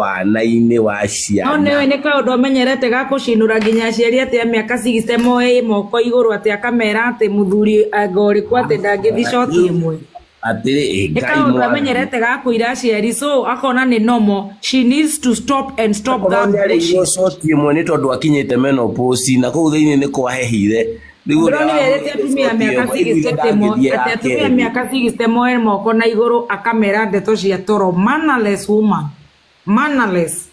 wana-inĩ wa No ciana. nĩwe nĩ kaũndũ amenyerete ga kũcinũra nginya aciari atĩ a mĩaka 60 moe moko igũrũ atĩ akamera atĩ mũthuri anga ũrĩkũ atĩ ndangĩthi coti ĩmwe. Atĩrĩ Nĩ Ngai kaũndũ mwathani. amenyerete ga kũira aciari, so akona nĩ normal. She needs to stop and stop Akorwo that nĩ arĩirwo bullshit. coti ĩmwe nĩ tondũ akinyĩte menopause na kũu thĩinĩ nĩ kwahehire. Rĩu ũrĩa Ndĩronire erĩte wamũrĩire atumia coti mĩaka ĩmwe aiguire 60 atĩ ndangĩthiĩ atĩ ya atumia kerĩ. mĩaka 60 moe moko na igũrũ akamera ndeto cia toro. Mannerless woman. Mannerless.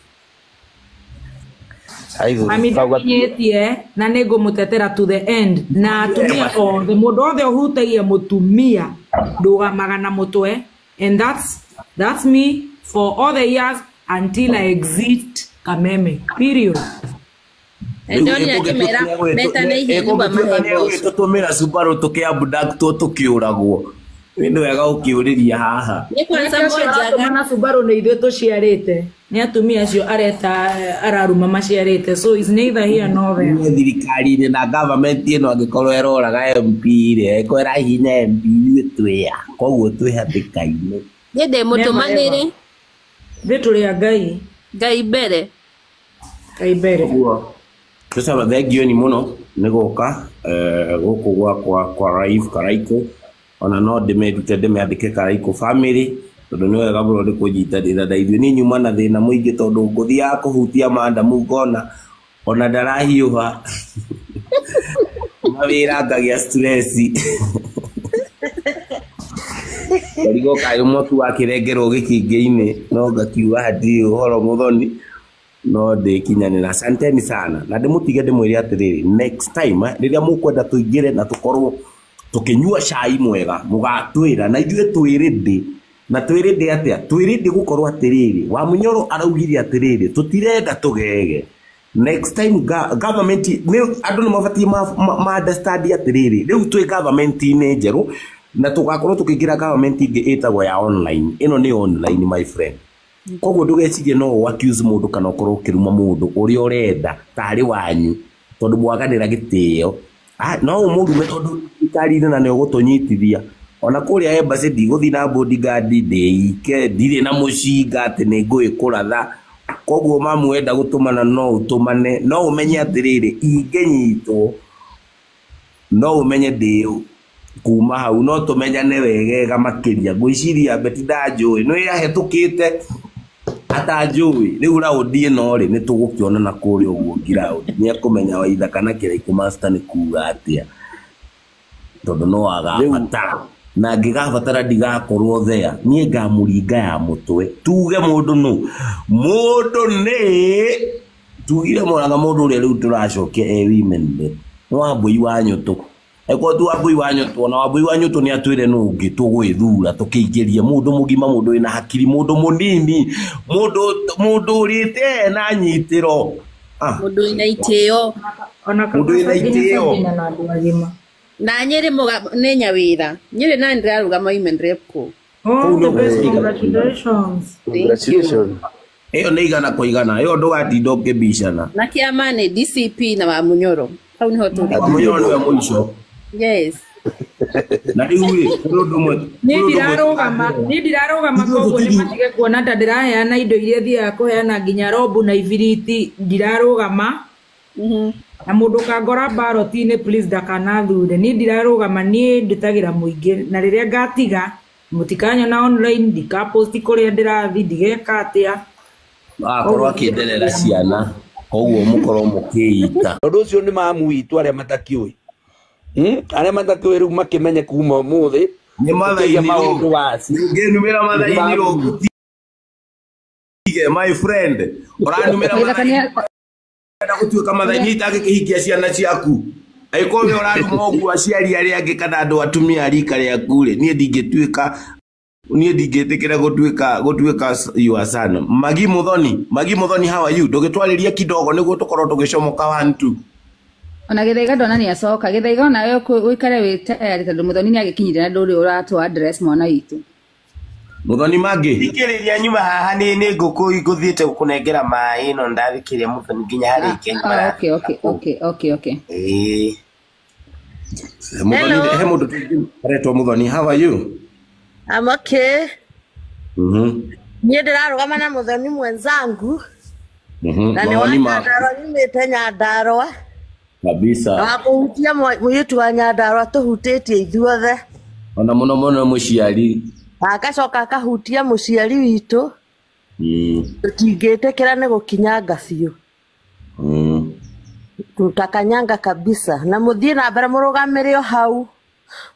Mami ndakinyĩtie na nĩ ngũmũtetera to the end. Na atumia othe, mũndũ othe ũhutagia mũtumia ndũgamaga na mũtwe, and that's me for all the years until I exit Kameme. Period. Ndonire akĩmera metane ihenya nyũmba Ĩkũngĩtuĩka mahe mboco. nĩegũgĩtũtũmĩra Subaru tũkĩabductwo tũkĩũragwo. Nĩ wega ũkĩũrĩria haha. Nĩ kwanza Anake acio mojaga aratũmana Subaru nĩ ithuĩ tũciarĩte. Nĩ atumia acio areta araruma maciarĩte, so it's neither here nor there. Nĩ thirikari-inĩ na government ĩno angĩkorwo ĩroraga MP rĩ, ĩkorwo ĩrahihinya MP ithuĩ twĩa. Koguo twĩ hatĩka-inĩ. Niĩ ndĩ Never ever. mũtũmanĩre. Ithuĩ tũrĩ a Ngai. Ngai mbere. Ngai mbere. Koguo tũcaba thengiũ-ni mũno nĩ gũka gũkũ gwakwa kwa live Karaikũ. Ona no ndĩmĩrute ndĩmĩandĩke Karaikũ family tondũ nĩ wega mũno nĩ kũnyitanĩra na ithuĩ. Niĩ nyuma na thĩna mũingĩ tondũ ngũthiaga kũhutia mandamu ngona ona ndarahiũha. Mawĩra ngagĩa stress. Ngarigwo kaĩ mwaki wakĩrengerwo gĩkĩngĩ-inĩ no ngakiuga hatirĩ ũhoro mũthoni no ndĩkinyanĩra. Asanteni sana na ndĩmũtige ndĩmwĩre atĩrĩrĩ, next time rĩrĩa mũkwenda tũingĩre na tũkorwo tũkĩnyua cai mwega mũgatwĩra na ithuĩ twĩ ready. Na twĩ ready atĩa? Twĩ ready gũkorwo atĩrĩrĩ, Wamunyoro araugire atĩrĩrĩ, tũtirenda tũgege. Next time government nĩ andũ nĩ mabatiĩ ma understand atĩrĩrĩ, rĩu twĩ government-inĩ njerũ na tũgakorwo tũkĩingĩra government ĩngĩ ĩtagwo ya online. Ĩno nĩ online my friend. Koguo ndũgecirie no ũ accuse mũndũ kana ũkorwo ũkĩruma mũndũ ũrĩa ũrenda tarĩ wanyu tondũ mwaganĩra gĩtĩo. No ũmũrume tondũ thirikari-inĩ na nĩ ũgũtũnyitithia. Ona kũrĩa embassy ndigũthiĩ na bodyguard ndĩike, ndirĩ na mũcinga atĩ nĩ ngũgĩkũratha. Koguo mamu wenda gũtũmana no ũtũmane, no ũmenye atĩrĩrĩ, ingĩnyitwo no ũmenye ndĩ kuma hau, no tũmenyane wegega makĩria. Ngwĩciria Betty ndanjũĩ, nĩ ahetũkĩte atanjũĩ. Rĩu raundi ĩno rĩ, nĩ tũgũkĩonana kũrĩa ũguo ngiraũndi. Nĩ ekũmenya Waitha kana Kĩraikũ Master nĩ kuga atĩa, tondũ no agabatara. Na angĩgabatara ndigakorwo there, niĩ ngamũringa ya mũtwe. Tuge mũndũ nũ? Mũndũ nĩ tugire mũraga mũndũ ũrĩa rĩu tũracokia e women rep. Nĩ Wambũi wa Nyũtũ. Angĩkorwo ti Wambũi wa Nyũtũ, ona Wambũi wa Nyũtũ nĩ atwĩre nũ ũngĩ tũgwĩthura tũkĩingĩrie mũndũ mũgima, mũndũ wĩna hakiri, mũndũ mũnini, mũndũ ũrĩte ena nyitĩro. Mũndũ wĩna itĩo. Ona Mũndũ wĩna itĩo. na andũ agima. Na Nyĩrĩ nĩ nyawĩra. Nyĩrĩ na ndĩrarũgama women rep kũu. Oh, the best, congratulations. Congratulations. Ĩyo nĩ igana kwa igana, ĩyo ndũgatinda ũkĩbicana. Na kĩama nĩ DCP na Wamunyoro. Hau nĩho tũrĩ. Wamunyoro nĩwe mũico. Yes. Na rĩu rĩ, kũrĩ ũndũ ũmwe. Niĩ ndirarũgama, niĩ ndirarũgama, koguo nĩ matige kuona ta ndĩraheana indo iria thiaga kũheana nginya robu na ibiriti, ndirarũgama. Na mũndũ ũkangora ballot-inĩ please ndakanathure. Niĩ ndirarũgama, niĩ ndĩtagĩra mũingĩ, na rĩrĩa ngatiga mũtikanyona online, ndikaposti kũrĩa ndĩrathiĩ, ndigeka atĩa. Akorwo akĩnderera ciana, koguo mũkorwo mũkĩita. Tondũ ũcio nĩ mamu witũ arĩa matakĩũĩ. Arĩa matakĩũĩ rĩu makĩmenye kuma ũmũthĩ. Nĩ Ũkĩiga maũndũ mathainirwo. waci. Ngĩnumĩra mathainirwo ngũtige my friend. Ũranumĩra mathainirwo. Ũrenda gũtuĩka mathaini itangĩkĩhikia ciana ciaku. Angĩkorwo we ũraruma ũguo aciari arĩa angĩ kana andũ atumia a rika rĩaku rĩ, niĩ ndingĩtuĩka, niĩ ndingĩtĩkĩra gũtuĩka your son. Magi Muthoni, Magi Muthoni, how are you? Ndũgĩtwarĩrie kidogo nĩguo tũkorwo tũgĩcomoka 1 2. Ona Gĩthaiga ndona nĩ acoka. Gĩthaiga onawe ũikare wĩ tayari tondũ Muthoni nĩ agĩkinyire na ndũrĩ ũratũ address mwana witũ. Muthoni Mangĩ. Thikĩrĩria nyuma haha nĩ ngũkũ ngũthiĩte gũkũnengera maĩ no ndathikĩrĩria Muthoni nginya harĩa Kenya. Okay. Ĩĩ. Muthoni, he mũndũ aretwo Muthoni, how are you? I'm okay. Niĩ ndĩrarũgama na mũthoni mwenzangu na nĩ wa Mawoni ma Nyandarua nyumĩte Nyandarua kabisa wa kũhutia mũirĩtu wa Nyandarua tũhutĩtie ithuothe ona muno muno muciari na agacoka akahutia mũciari witũ tũtingĩtĩkĩra nĩ gũkinyanga biũ tutakanyanga kabisa na mũthiĩ na mbere mũrũgamĩre o hau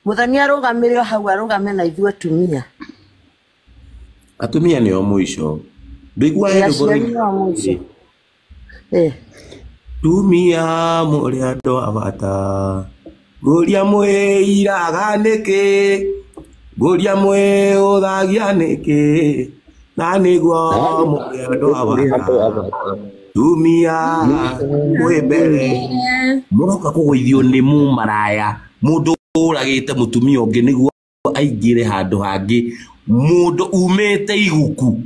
mũthoni arũgamĩre o hau arũgame na ithuĩ atumia atumia nĩo mũico ndũigua he rwĩmbo aciari nĩo mũico rũinagwo tumia mũrĩ andũ a bata ngũria mwĩiraga nĩkĩ ngũria mwĩũthagia nĩkĩ na nĩguo mũrĩ andũ a bata tumia mwĩ mbere mũroka kũgũithio nĩ mũmaraya mũndũ ũragĩte mũtumia ũngĩ nĩguo aingĩre handũ hangĩ mũndũ umĩte iguku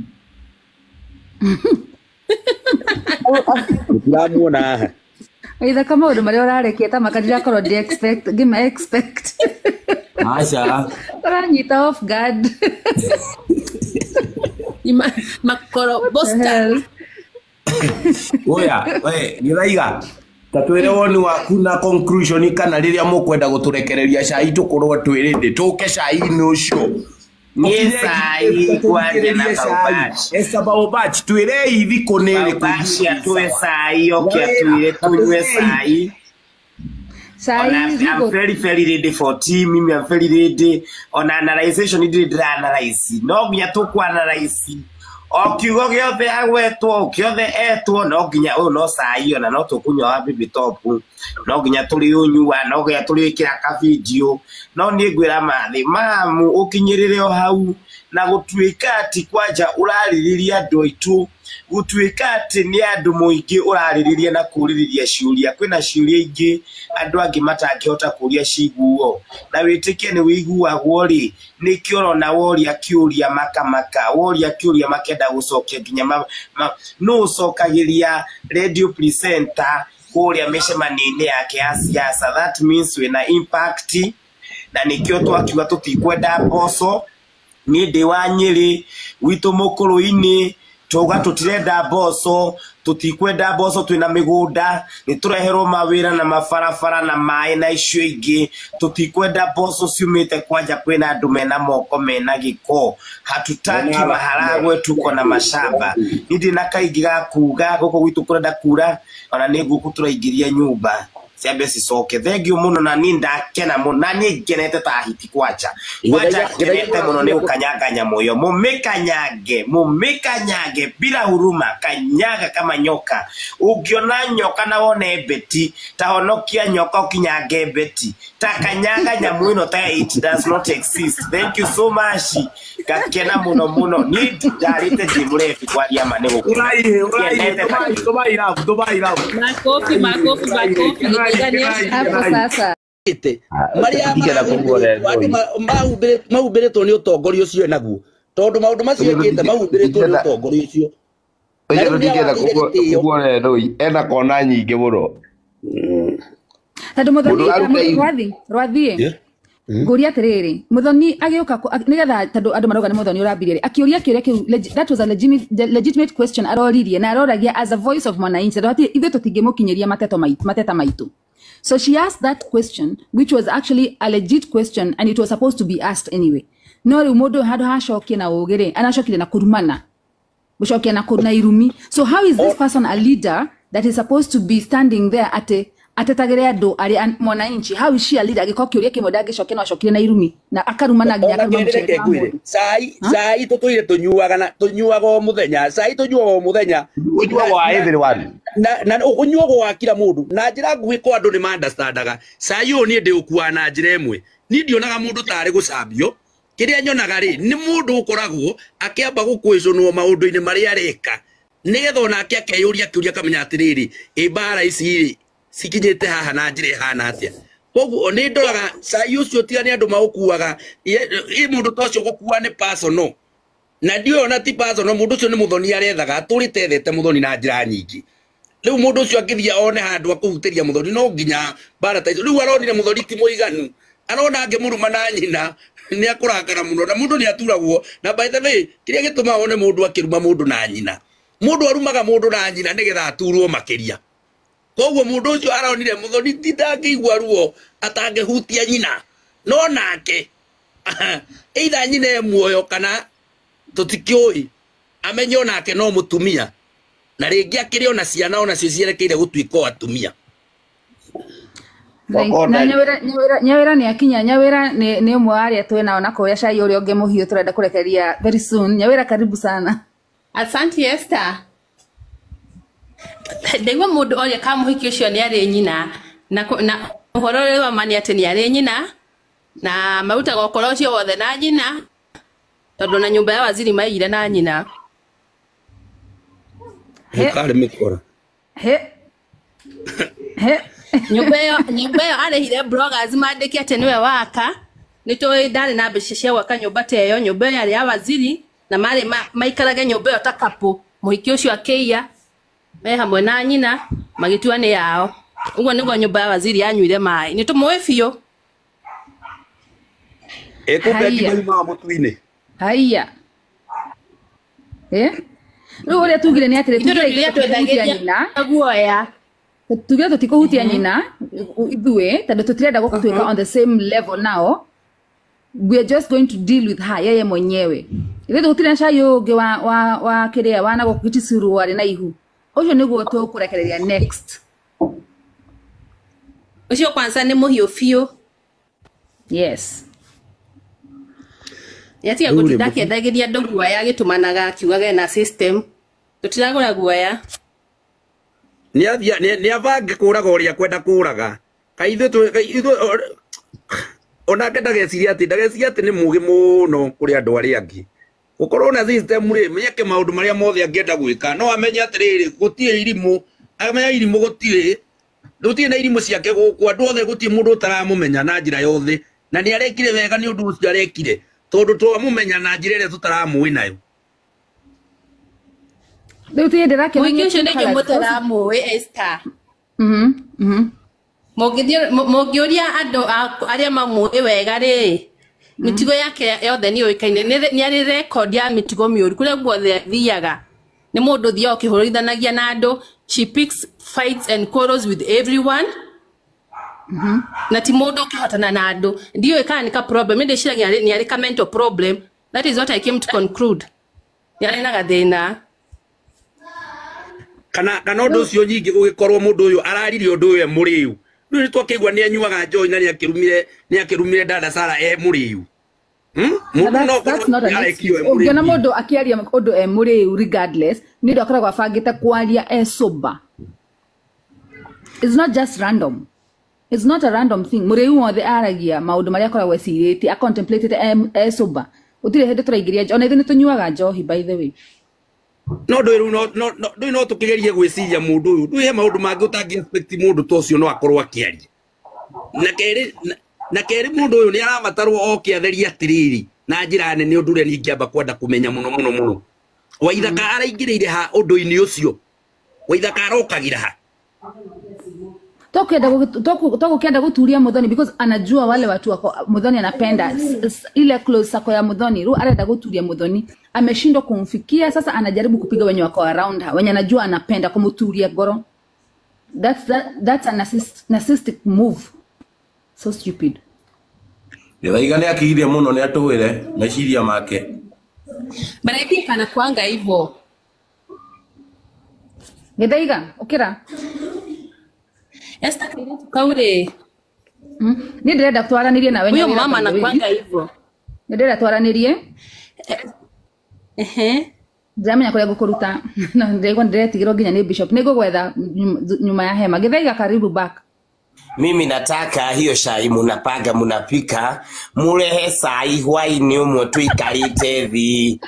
Tũtiramuona haha. Gĩthaka maũndũ marĩa ũrarekia ta maka ndirakorwo ndi expect ngĩma expect aca ũranyita off guard. Makoro What the bosta. hell? Oya we Gĩthaiga ta twĩre woni waku na conclusion kana rĩrĩa mũkwenda gũtũrekereria cai tũkorwo twĩ ready tũke cai-inĩ ũcio Niĩ Mũkinye cai kwanja na tũthikĩrĩrie cai Baobach. Esther Baobach twĩrei thikũ nĩ ĩrĩkũ Baobach ithuĩ atũhe sawa cai oke na wĩra atwĩre ta tũnyue twĩrei cai. Cai Ona I'm thikũ very very ready for tea. Mimi I'm very ready. Ona analyzation ndirĩ ndĩra analyze. No nginya tũkũ analyze. O kiugo gĩothe agwetwo, kĩothe etwo, no nginya ũyũ no cai ona no tũkũnyua wa baby top. No nginya tũrĩũnyua, no nginya tũrĩkĩra ka video. No niĩ ngwĩra mathĩ mamu ũkinyĩrĩre o hau na gũtuĩka atĩ kwanja ũrarĩrĩria andũ aitũ gũtuĩka atĩ nĩ andũ mũingĩ ũrarĩrĩria na kũrĩrĩria ciũria kwĩna ciũria ingĩ andũ angĩ matangĩhota kũria ciguo na wĩtĩkie nĩ wĩiguagwo rĩ nĩkĩo ũrona woria kĩũria makamaka woria kĩũria makenda gũcokia nginya nũ ũcokagĩria radio presenter kũrĩa mĩcemanio-inĩ yake ya siasa that means wĩna impact na nĩkĩo twakiuga tũtikwenda mboco niĩ ndĩ wa Nyĩrĩ gwitũ mũkũrũ-inĩ twauga tũtirenda mboco tũtikwenda mboco twĩna mĩgũnda nĩ tũreherwo mawĩra na mabarabara na maĩ na icio ingĩ tũtikwenda mboco ciumĩte kwanja kwĩna andũ mena moko mena gĩko hatutaki maharagwe tuko na mashamba niĩ ndĩ na kaingĩ ga kuga gũkũ gwitũ kũrenda kura ona nĩ ngũkũ tũraingĩria nyũmba ciambe cicoke thengio mũno na niĩ ndakena mũno na niĩ ngenete ta hiti kwanja kwanja ngenete mũno nĩ gũkanyanga nyamũ ĩyo mũmĩkanyange mũmĩkanyange bila huruma kanyaga kama nyoka ũngĩona nyoka na wone mbeti ta honokia nyoka ũkinyange mbeti ta kanyanga nyamũ ĩno ta it does not exist thank you so much ngakena mũno mũno niĩ ndarĩte ndĩ mũrebi kwaria ma nĩ gũkena ũraihe ũraihe ngenete ta Dubai Dubai love Dubai love Makofi, makofi, makofi. Kerai, Githaiga nĩ kerai, hapo kerai. sasa Ĩte marĩa Tũtingĩenda kũmuona andũ Ethoi. mahumbĩrĩtwo nĩ ũtongoria ũcio enaguo tondũ maũndũ macio ekĩte mahumbĩrĩtwo nĩ ũtongoria ũcio na Ũcio rĩu nĩ tũtingĩenda awagĩire gĩtĩo kũmuona Ethoi ena kona nyingĩ mũno. tondũ Mũndũ mũthoni aruta ihu. rwathi rwathi ngũria atĩrĩrĩ mũthoni agĩũka nĩgetha tondũ andũ marauga nĩ mũthoni ũrambirie rĩ akĩũria kĩũria kĩu that was a legitimate question aroririe na aroragia as a voice of mwananchi tondũ hatirĩ ithuĩ tũtingĩmũkinyĩria mateto maitu mateta maitũ. So she asked that question which was actually a legit question and it was supposed to be asked anyway. No rĩu mũndũ ũyũ handũ hacokie na ũgĩ rĩ aracokire na kũrumana gũcokia na na irumi. So how is this person a leader that is supposed to be standing there ate atetagĩre andũ arĩa mwananchi? How is she a leader angĩkorwo kĩũria kĩmwe ndangĩcokia no acokire na irumi na akarumana nginya ona akaruma kĩrĩ mũciari reke wa ngwĩre mũndũ? cai Huh? cai tũtũire tũnyuaga na tũnyuaga o mũthenya cai tũnyuaga o mũthenya Ũnyuagwo na wa na everyone. na ũnyuagwo wa kila mũndũ na njĩra nguhĩ kwa andũ nĩ ma-understandaga cai ũyũ niĩ ndĩũkuaga na njĩra ĩmwe niĩ ndionaga mũndũ tarĩ gũcambio kĩrĩa nyonaga rĩ nĩ mũndũ ũkoragwo akĩamba gũkwĩcũnwo maũndũ-inĩ marĩa areka nĩgetha onake akeyũria kĩũria akamenya atĩrĩrĩ ĩ mbara ici rĩ cikinyĩte haha na njĩra ĩhana atĩa koguo nĩ ndoraga cai ũcio tiga nĩ andũ maũkuaga ĩ mũndũ ta ũcio gũkua nĩ personal na ndiũĩ ona ti personal mũndũ ũcio nĩ mũthoni arethaga atũrĩte ethete mũthoni na njĩra nyingĩ rĩu mũndũ ũcio angĩthiĩ one handũ akũhutĩria mũthoni no nginya mbara ta icio rĩu aronire mũthoni ti mũiganu arona angĩmũruma na nyina Nĩ akũrakara mũno na mũndũ nĩ aturagwo. Na by the way, kĩrĩa gĩtũmaga wone mũndũ akĩruma mũndũ na nyina, mũndũ arumaga mũndũ na nyina nĩgetha aturwo makĩria. Koguo mũndũ ũcio aronire Muthoni ti ndangĩigua ruo atangĩhutia nyina, no nake either nyina e muoyo kana tũtikĩũĩ, amenye onake no mũtumia, na rĩngĩ akĩrĩ ona ciana onacio cierekeire gũtuĩka o atumia. Na Nyawira nĩ akinya. Nyawira nĩ ũmwe wa arĩa twĩ nao na kũrĩa cai ũrĩa ũngĩ mũhiũ tũrenda kũrekeria very soon. Nyawira, karibu sana. Asante Esther. Ndaigua mũndũ oria ka mũhiki ũcio nĩ arĩ nyina, na ũhoro ũrĩa wa ma nĩ atĩ nĩ arĩ nyina, na marutaga ũkoro ũcio wothe na nyina, tondũ na nyũmba ya waziri maigire na nyina. Karĩ mĩkora. He. He. Nyũmba ĩyo arĩhire bloggers mandĩke atĩ nĩwe waka. Nĩ tũĩ ndarĩ na mbeca cia gwaka nyũmba ta ĩyo. Nyũmba ĩyo yarĩ ya waziri na marĩ maikarage nyũmba ĩyo ta couple. Mũhiki ũcio akĩiya me hamwe na nyina magĩtua nĩ yao. Ũguo nĩguo nyũmba ya waziri yanyuire maĩ. Nĩ tũmũĩ biũ. Ĩkũmbe ngima mũtu-inĩ. Haiya. Rĩu ũrĩa tugire nĩ atĩrĩ, tugire nyina guoya. Tugire tũtikũhutia nyina ithuĩ tondũ tũtirenda gũtuĩka on the same level now. We are just going to deal with her yeye mwenyewe. Ithuĩ tũtirĩ na cai ũngĩ wa kĩrĩa wa na gũkũ Gĩticuru warĩ na ihu. Ũcio nĩguo tũkũrekereria next. Ũcio kwanza nĩ mũhiũ biũ. Yes. Yatiga gũtinda akĩendagĩria andũ guoya agĩtũmanaga akiugaga ena system. Tũtiragũra guoya. Nĩ abange kũraga ũrĩa kwenda kũraga. Kaithuĩ onake ndageciria atĩ nĩ mũgĩ mũno kũrĩ andũ arĩa angĩ. Gũkorwo na system rĩ, meke maũndũ marĩa mothe angĩenda gwĩka. No amenye atĩrĩrĩ, gũtirĩ irimũ, amenya irimũ gũtirĩ. Gũtirĩ na irimũ ciake gũkũ, andũ othe gũtirĩ mũndũ ũtaramũmenya na njĩra yothe. Na nĩ arekire wega nĩ ũndũ ũcio arekire, tondũ twamũmenya na njĩra ĩrĩa tũtaramũĩ nayo. Rĩu ti ndĩrakĩona Mũhiki ũcio nĩkĩo mũtaramũĩ Esther. Mũngĩũria andũ arĩa mamũĩ wega rĩ, mĩtugo yake yothe nĩ yũĩkaine. Nĩ arĩ record ya mĩtugo mĩũru kũrĩa guothe athiaga. Nĩ mũndũ ũthiaga ũkĩhũrithanagia na andũ. She picks fights and quarrels with everyone. Na ti mũndũ ũkĩhotana na andũ. Ndiũĩ kana nĩ ka problem. Niĩ ndĩciragia nĩ arĩ ka mental problem. That is what I came to conclude. Nĩ arĩ na gathĩna. Kana ũndũ ũcio nyingĩ gũgĩkorwo mũndũ ũyũ araririe ũndũ ũyũ e mũrĩu. Rĩu nĩ twakĩigua nĩ anyuaga njohi na nĩ akĩrumire dada Sara e mũrĩu. Mũndũ no arekio e mũrĩu. Ũngĩona mũndũ akĩaria ũndũ e mũrĩu regardless, nĩ ũndũ akoragwo abangĩte kwaria e sober. It's not just random. It's not a random thing. Mũrĩu wothe aragia maũndũ marĩa akoragwo ecirĩtie, a-contemplated e sober. Gũtirĩ hĩndĩ tũraingĩria, ona ithuĩ nĩ tũnyuaga njohi by the way. No ndũĩ no tũkĩgerie gwĩciria mũndũ ũyũ. Ndũĩ he maũndũ mangĩ ũtangĩ expect mũndũ ta ũcio no akorwo akĩaria. Na kerĩ mũndũ ũyũ nĩ arabatarwo oke atherie atĩrĩrĩ na njĩra nene ũndũ ũrĩa niĩ ingĩamba kwenda kũmenya mũno mũno mũno. Waithaka araingĩrĩire ha ũndũ-inĩ ũcio? Waithaka arokagĩra ha? Tokũkĩenda gũturia Muthoni because anajua wale watu wako Muthoni anapenda ile close sako ya Muthoni. Rĩu arenda gũturia Muthoni, ameshindwa kumfikia. Sasa anajaribu kupiga wenye wako around her, wenye anajua anapenda kumuturia goro. That's a narcissistic move. So stupid. Githaiga nĩ akirie mũno nĩ atũwĩre meciria make. But I think anakuanga hivyo. Githaiga, ukira. Esther kaure. Ni ndĩrenda twaranĩrie nawe. Huyo mama anakuanga hivyo. Nĩ ndĩrenda twaranĩrie. Ndiramenya kũrĩa ngũkũruta. Na ndĩraigua ndĩretigĩrwo nginya nĩ Bishop. Nĩ ngũgwetha nyuma ya hema. Githaiga, karibu back. Mimi nataka hiyo shai munapanga munapika murehe sai hwaini umwe tuikarite thi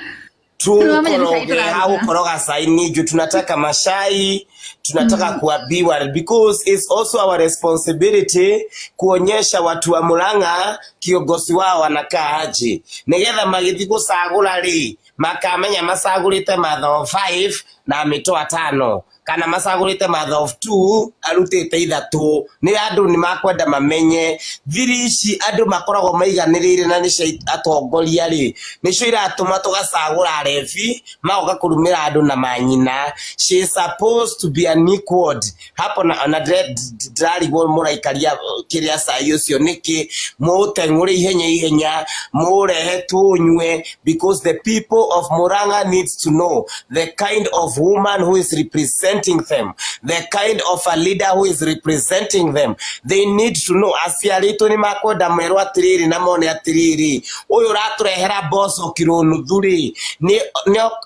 tukoroge au koroga sai niju. Tunataka mashai, tunataka kuambiwa because it's also our responsibility kuonyesha watu wa Murang'a kiongozi wao wanakaa aje nigetha magithi gucagura ri makamenya macagurite matho 5 na amĩtoa 5 kana macagũrĩte mother of 2 arutĩte 3. Nĩ andũ nĩ makwenda mamenye thiri ici andũ makoragwo maiganĩrĩire na nĩcio atongoria rĩ nĩcio iratũma tũgacagũra rebi magoka kũrumĩra andũ na manyina. She is supposed to be an equal hapo na ndĩrarigwo mũraikaria kĩrĩa cai ũcio nĩkĩ mũũteng'ũre ihenya ihenya mũũrehe tũnyue, because the people of Murang'a needs to know the kind of woman who is representing them, the kind of a leader who is representing them. They need to know. Aciari aitũ nĩ makwenda merwo atĩrĩrĩ na mone atĩrĩrĩ, ũyũ ũratũrehera mboco kiro nuthu rĩ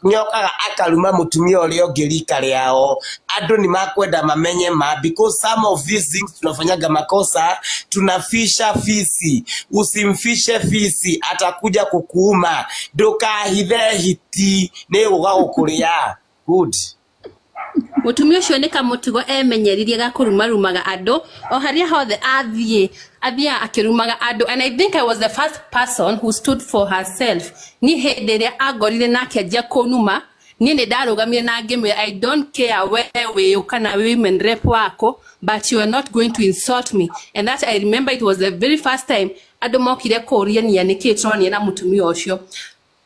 nĩokaga akaruma mũtumia ũrĩa ũngĩ rika rĩao. Andũ nĩ makwenda mamenye ma, because some of these things tunafanyaga makosa, tunafisha fisi. Usimfishe fisi, atakuja kukuuma. Ndũkahithe hiti nĩ gũka gũkũrĩa. Good. Mutumia ũcio nĩ kamũtugo emenyeririe ga kũrumarumaga andũ o harĩa hothe athiĩ athiaga akĩrumaga andũ, and I think I was the first person who stood for herself. Ni hĩndĩ ĩrĩa angorire na akĩanjia kũnuma, niĩ nĩ ndarũgamire na ngĩmwĩra I don't care we wĩ kana women rep wako, but you are not going to insult me. And that I remember it was the very first time andũ mokire kũũria nĩkĩĩ tũronire na mũtumia ũcio.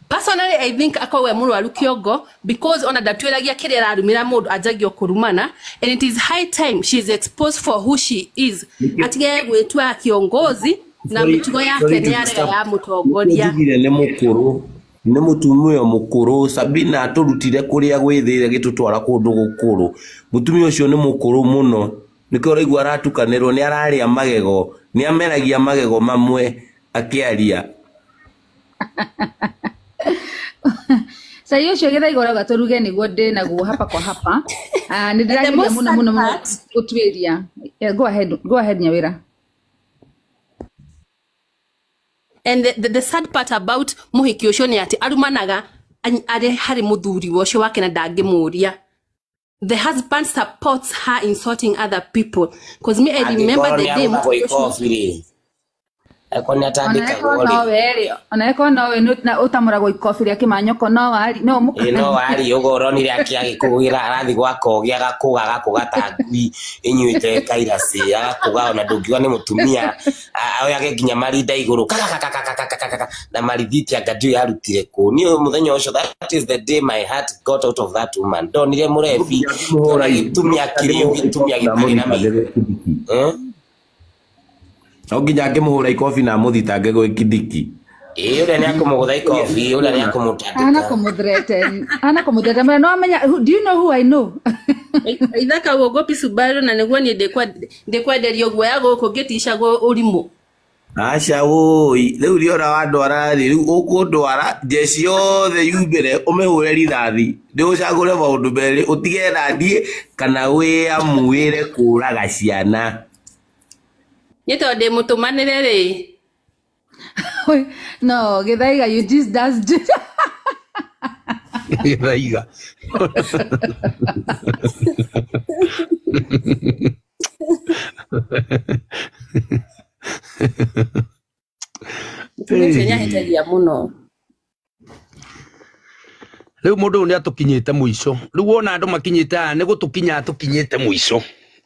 Personally, I think akorwo e mũrwaru kĩongo, because ona ndatwĩragia kĩrĩa ararumĩra mũndũ anjagia kũrumana, and it is high time she is exposed for who she is. Atige gwĩtua kiongozi na mĩtugo yake nĩ yarega ya mũtongoria. Njugire nĩ mũkũrũ, nĩ mũtumia mũkũrũ. Sabina atũrutire kũrĩa gwĩthĩire gĩtũtwara kũndũ gũkũrũ. Mũtumia ũcio nĩ mũkũrũ mũno, nĩkĩo ũraigua aratukanĩrwo, nĩ ararĩa magego, nĩ ameragia magego mamwe akĩaria. Cai ũcio gĩthaiga ũrauga tũruge nĩguo ndĩ naguo hapa kwa hapa. Nĩ ndĩrageria mũno mũno mũno gũtuĩria. Go ahead, go ahead Nyawira. And the sad part about mũhiki ũcio nĩ atĩ arumanaga arĩ harĩ mũthuri ũcio wake na ndangĩmũria. The husband supports her insulting other people. Because me, I remember the day mũhiki ũcio onaeko nowe utamuragwo ikobi rĩa kĩmanyoko no wari no mũka no wari ugo uronire akĩagĩkũgĩra arathi gwaka ũgĩ agakũga agakũga ta ngui ĩnyuĩte kairacĩ agakũga ona ndũngiuga nĩ mũtumia oyage nginya marinda igũrũ kakakakakakakaka na marithiti anga ndiũĩ arutire kũ. Niĩ mũthenya ũcio, that is the day my heart got out of that woman. Ndonire mũrebi gĩtumia kĩrĩu gĩtumia gĩtarĩ na mĩri. No nginya ngĩmũhũra ikobi na amũthitange gwĩ Kindiki. Ĩĩ ũrĩa nĩakũmũgũtha ikobi, ũrĩa nĩakũmũtandĩka. Ana kũmũthreaten, ana kũmũthreaten. No amenya, do you know who I know? Ithaka uogopi Subaru na nĩguo niĩ ndĩkwenderio guoya gũkũ ngĩticagwo ũrimũ. Aca wũi, rĩu rĩora wandwara rĩ, rĩu ũkũndwara njeci yothe yumĩre ũmĩhũre rithathi, ndĩũcagũre maũndũ merĩ, ũtige naniĩ kana wĩamuĩre kũraga ciana. Niĩ tondũ ndĩ mũtũmanĩre rĩ. No, Githaiga, you just does. Githaiga. Mũtumia ũcio nĩahĩtagia mũno. Rĩu mũndũ ũyũ nĩatũkinyĩte mũico. Rĩu wona andũ makinyĩte haha nĩ gũtũkinya atũkinyĩte mũico.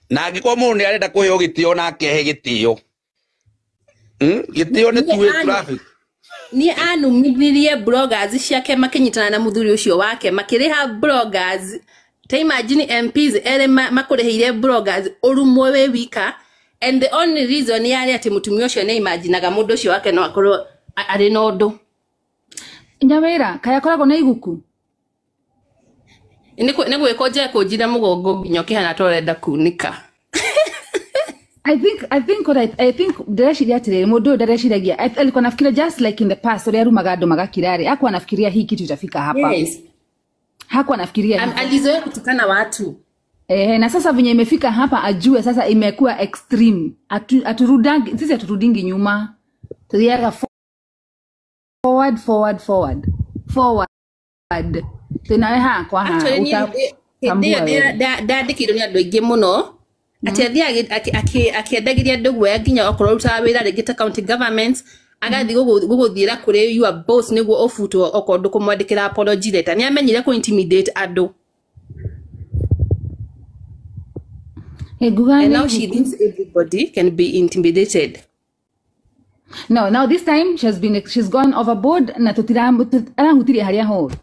Na angĩkorwo mũndũ nĩ arenda kũheo gĩtĩo na akehe gĩtĩo. Gĩtĩo nĩ two-way traffic. Niĩ anumithirie bloggers ciake makĩnyitana na mũthuri ũcio wake makĩrĩha bloggers. Ta imagine MPs erĩ makũrĩhĩire bloggers ũrumwo wĩ wika, and the only reason yarĩ atĩ mũtumia ũcio nĩ imaginaga mũndũ ũcio wake no akorwo arĩ na ũndũ. Nyawĩra, kaĩ akoragwo na iguku? Nĩ gwĩkũnja ekũnjire mũgongo nginya ũkĩhana ta ũrenda kunĩka. I think ndĩreciria atĩrĩrĩ, mũndũ ũyũ ndareciria, alikuwa anafikiria just like in the past ũrĩa arumaga andũ magakira rĩ, hakuwa anafikiria hii kitu itafika hapa. Yes. Hakuwa anafikiria hivyo. Alizoea kutukana watu. Na sasa venye imefika hapa ajue sasa imekuwa extreme. Aturudangi, sisi aturudingi nyuma. Tuthiaga forward forward forward. Forward. Tunawe ha kwa ha. Actually niĩ ndandĩkĩirwo nĩ andũ aingĩ mũno. Atĩ athiaga akĩendagĩria andũ guoya nginya okorwo ũrutaga wĩra rĩngĩ ta county government, agathiĩ gũgũthiĩra kũrĩ your boss nĩguo ũbutwo okorwo ndũkũmwandĩkĩra apology letter. Nĩ amenyire kũ intimidate andũ. Nguga And nĩ now she thinks everybody can be intimidated. No, now this time she's gone overboard na tutira arahutirie haria horu.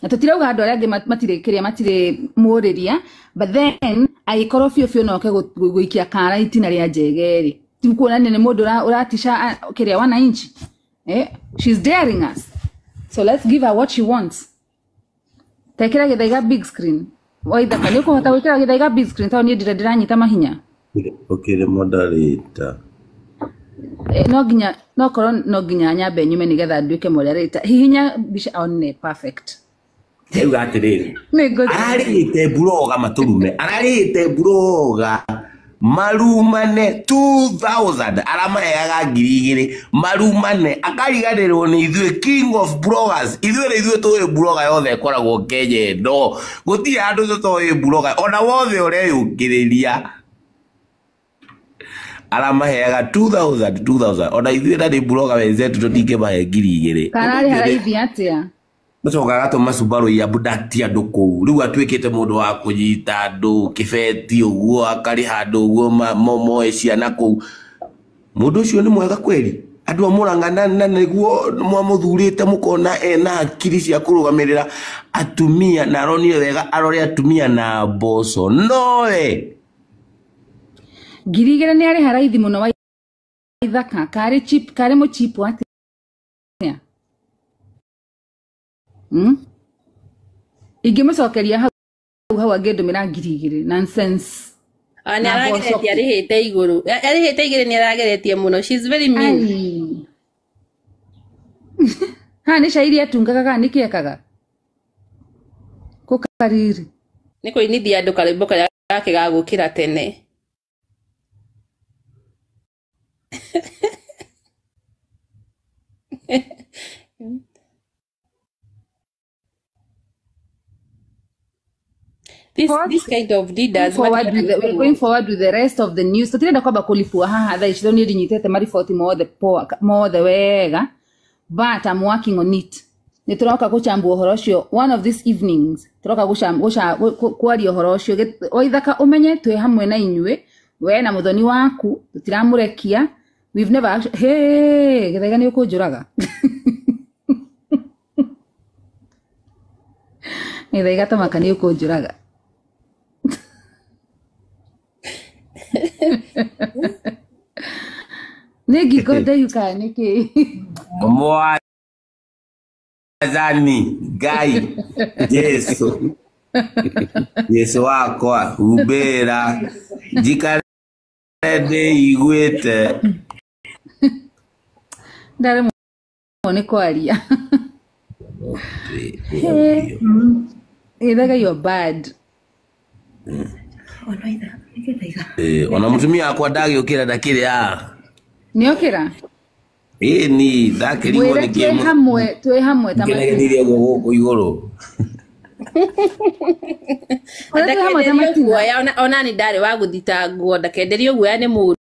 Na tutirauga andu aria angi matirĩ kĩrĩa matirĩ mũrĩria, but then agĩkorwo biũ biũ no oke gũikia kara itina rĩa njege rĩ, ti kuonania nĩ mũndũ ũratisha kĩrĩa wananchi. She's daring us, so let's give her what she wants. Tekĩra Gĩthaiga big screen. Waithaka nĩ ũkũhota gwĩkĩra Gĩthaiga big screen tondũ niĩ ndĩra ndĩranyita mahinya. Ũkĩrĩ moderator. No nginya no korwo no nginya nyambe nyume nĩgetha nduĩke moderator. Hihinya mbica one perfect. Ndauga atĩrĩrĩ, Nĩ ngũthiĩ. ararĩhĩte mburoga matũrume, ararĩhĩte mburoga marumane 2000 aramaheaga 2000 marumane, akariganĩrwo nĩ ithuĩ king of bloggers. Ithuĩ nĩ ithuĩ tũĩ mburoga yothe ĩkoragwo Kenya ĩno, gũtirĩ handũ tũtoĩ mburoga ona wothe ũreyũkĩrĩria. Aramaheaga 2000 2000, ona ithuĩ na nĩ mburoga wenzetu tũtingĩmahe 2000. Kararĩ haraithi atĩa? Macoka agatũma Subaru ya abduct andũ kũu. Rĩu atuĩkĩte mũndũ wa kũnyita andũ kĩbeti ũguo, akarĩha andũ ũguo moe ciana kũu. Mũndũ ũcio nĩ mwega kweli? Andũ a Murang'a na nĩguo mwamũthurĩte mũkona ena hakiri cia kũrũgamĩrĩra atumia, na aronire wega arore atumia na mboco. Nowe 2000 nĩ arĩ haraithi mũno wa Ithaka. Karĩ cheap, karĩ mũchipu atĩa? Ingĩmũcokeria hau hau angĩndũmĩra 2000. Nonsense. Nĩ Na mboco. arageretie arĩhĩte igũrũ. Arĩhĩte igĩrĩ nĩ arageretie mũno. She's very mean. Ai. Ha nĩ cairi atungaga kana nĩkĩ ekaga? Kũkariri. Nĩ kũinithia andũ karwĩmbo karĩa gake ga gũkĩra tene. This kind of leaders Forward with the, we're going forward with the rest of the news. Tutirenda kwamba kulipua haha thaa ici niĩ ndinyitĩte mariboti mothe poa mothe wega, but I'm working on it. Nĩ tũroka gũchambua ũhoro ũcio one of these evenings. Tũroka kwaria ũhoro ũcio. Waithaka ũmenye twĩ hamwe na inyuĩ, we na mũthoni waku tũtiramũrekia. We've never actually, hey, Gĩthaiga nĩ ũkũnjũraga. Gĩthaiga tamaka nĩ ũkũnjũraga. Nĩ ngingo ndaihu kana nĩkĩ? Mwathani Ngai Jesu Jesu wakwa humbĩra njikare ndĩiguĩte. Ndaremwo nĩ kwaria. Gĩthaiga you're bad. Ona mũtumia wakwa ndagĩũkĩra ndakĩrĩ haha. Nĩokĩra? Ĩĩ ni ndakĩrigwo Mwĩre nĩkĩ twĩ hamwe, twĩ hamwe ta ngenegenire ũguo gũkũ igũrũ. Mwĩre twĩ hamwe ta Ndakenderio matina. guoya ona nĩ ndarĩ wa gũthitangwo, ndakenderio guoya nĩ mũndũ.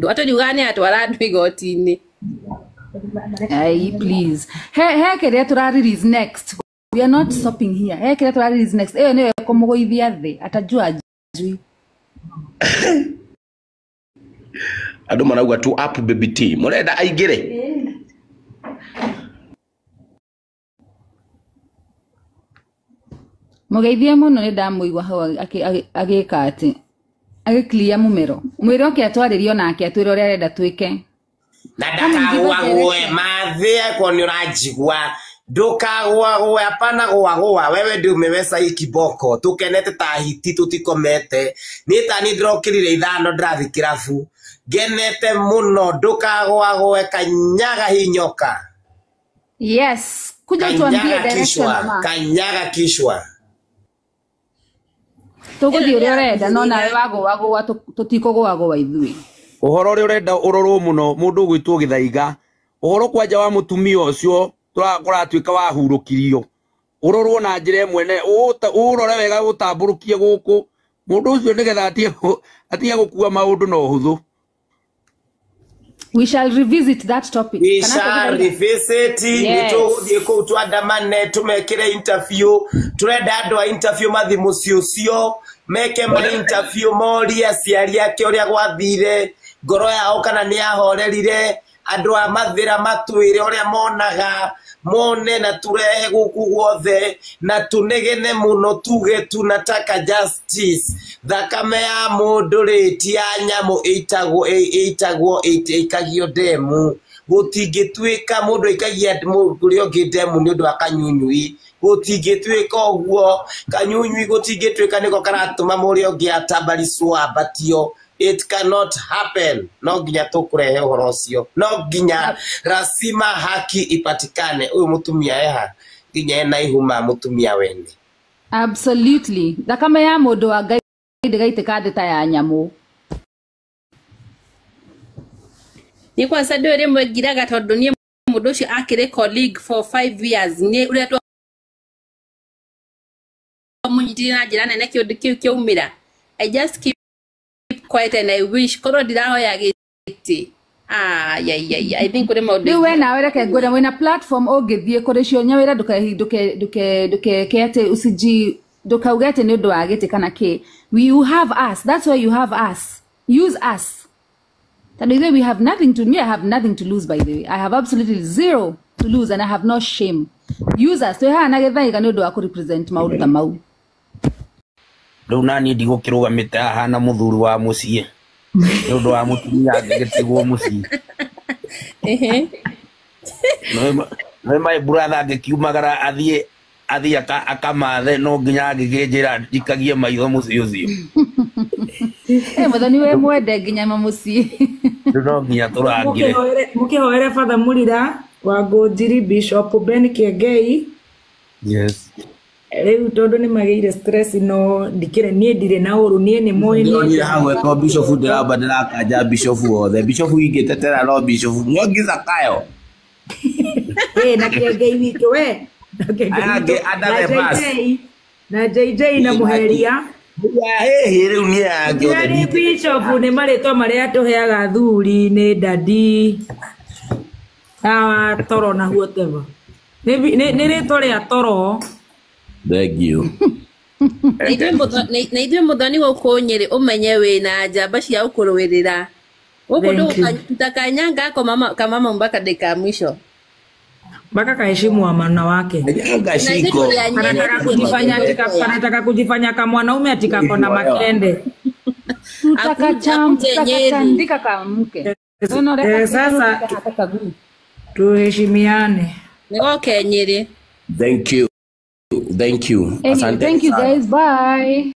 Atũriugaga nĩ atwara andũ igoti-inĩ. Ai, please. He kĩrĩa tũra release next. We are not stopping here. He kĩrĩa tũra release next. Ĩyo nĩyo ĩkũmũgũithia thĩ. Atajua ajui. Andũ marauga tu up baby T. Mũrenda aingĩre? Mũgeithie mũno nĩ ndamũigua hau agĩka atĩ agĩclear mũmero. Mwĩre oke atwarĩrio nake atwĩre ũrĩa arenda twĩke. Na ndakagũagũe mathĩ akorwo nĩ ũranjigua, ndũkagũagũe, hapana gũagũa. Wewe ndio umeweza hii kiboko, tukenete ta hiti tutikomete. Niĩ ta niĩ ndĩrokĩrire 5 ndĩrathiĩ kĩrabu, ngenete mũno. Ndũkagũagũe, kanyaga hinyoka. Yes, kuja utuambie Kanyaga direction kishwa, mama. kanyaga kishwa. Tũgũthiĩ ũrĩa ũrenda no nawe wagũagũa tũtikũgũagũa ithuĩ. Ũhoro ũrĩa ũrenda ũrorwo mũno mũndũ ũgwĩtwo Gĩthaiga, ũhoro kwanja wa mũtumia ũcio kũratuĩka wahurũkirio, ũrorwo na njĩra ĩmwe ne ũrore wega ũtambũrũkie gũkũ mũndũ ũcio nĩgetha atige gũkua maũndũ na ũhũthũ. We shall revisit that topic. We Kana shall tũthire- revisit. Yes. Nĩ tũgũthiĩ kũu twandamane tũmekĩre interview. Tũrenda andũ a interview mathi mũciĩ ũcio meke ma interview morie aciari ake ũrĩa gwathire, ngoro yao kana nĩ yahorerire, andũ a Mathĩra matwĩre ũrĩa monaga, mone na turehe gũkũ guothe na tunegene mũno tuge tunataka justice. Thakame ya mũndũ rĩ ti ya nyamũ ĩitagwo ĩitagwo ĩikagio ndemu. Gũtingĩtuĩka mũndũ aikagia ũrĩa ũngĩ ndemu nĩ ũndũ wa kanyunyui. Gũtingĩtuĩka ũguo, kanyunyui gũtingĩtuĩka nĩko karatũma mũrĩa ũngĩ atambaricwo ambatio. It cannot happen. No nginya tũkũrehe ũhoro ũcio. No nginya lazima haki ipatikane. Ũyũ mũtumia eha nginya ena ihuma mũtumia wene. Absolutely. Thakame ya mũndũ wa Ngai ndĩgaitĩka thĩ ta ya nyamũ. Niĩ kwanza ndũĩ rĩmwe ngiraga tondũ niĩ mũndũ ũcio akĩrĩ colleague for 5 years nĩ ũrĩa twamũnyitire na njĩra nene kĩũndũ kĩu kĩaumĩra. I just keep quiet and I wish korwo ndirahoya gĩtĩ. Ah, yeah. I think kũrĩ maũndũ Rĩu we nawe reke ngwĩre wĩna platform ũngĩthiĩ kũrĩ cio nyawĩra ndũkeke atĩ usiji ndũkauge atĩ nĩ ũndũ wa gĩtĩ kana kĩ. You have us. That's why you have us. Use us. Tondũ ithuĩ we have nothing to me I have nothing to lose, by the way. I have absolutely zero to lose and I have no shame. Use us. Twĩ haha na gĩthaiga nĩ ũndũ wa kũrepresent maũndũ ta mau. Rĩu naniĩ ndigũkĩrũgamĩte haha na mũthuri wa mũciĩ nĩ ũndũ wa mũtumia angĩgĩtigwo mũciĩ. Nĩ my brother angĩkiumagara athiĩ akamathe no nginya angĩkĩnjĩra njikagie maitho mũciĩ ũcio. Mũthoni we mwende nginya mamũciĩ. Rĩu no nginya tũrangire. Mũkĩhoere Father Murira wa Ngũnjiri, Bishop Ben Kĩengei. Yes. Rĩu tondũ nĩ magĩire stress no ndikĩrĩ niĩ ndirĩ na ũru niĩ nĩ mũĩ niĩ Ndĩronire hau eko bishop ndĩramba ndĩrakanja bishop wothe. Bishop ingĩtetera no bishop Mwangi Zakayo. Na Kĩengei witũ we. Na Kĩengei Aya angĩ witũ. under Na the bus. JJ na JJ na Mũheria. Hihi rĩu niĩ aya angĩ othe Nĩ bishop nĩ marĩtwa marĩa tũheaga athuri nĩ dadi awa toro na whatever. Nĩ rĩtwa rĩa toro. Thank you. Na ithuĩ mũthoni gũkũ Nyĩrĩ ũmenye wĩna njamba cia gũkũrũĩrĩra. Gũkũ tutakanyanga kamama mpaka dakika ya mwisho. Mpaka kaheshimu amana wake. Nyanga shiko. Anataka kujifanya kama mwanaume atika kona makende. Tutakachandika kama mke. Sasa tuheshimiane. Okay, Nyeri. Thank you. Thank you. Thank you guys. Bye.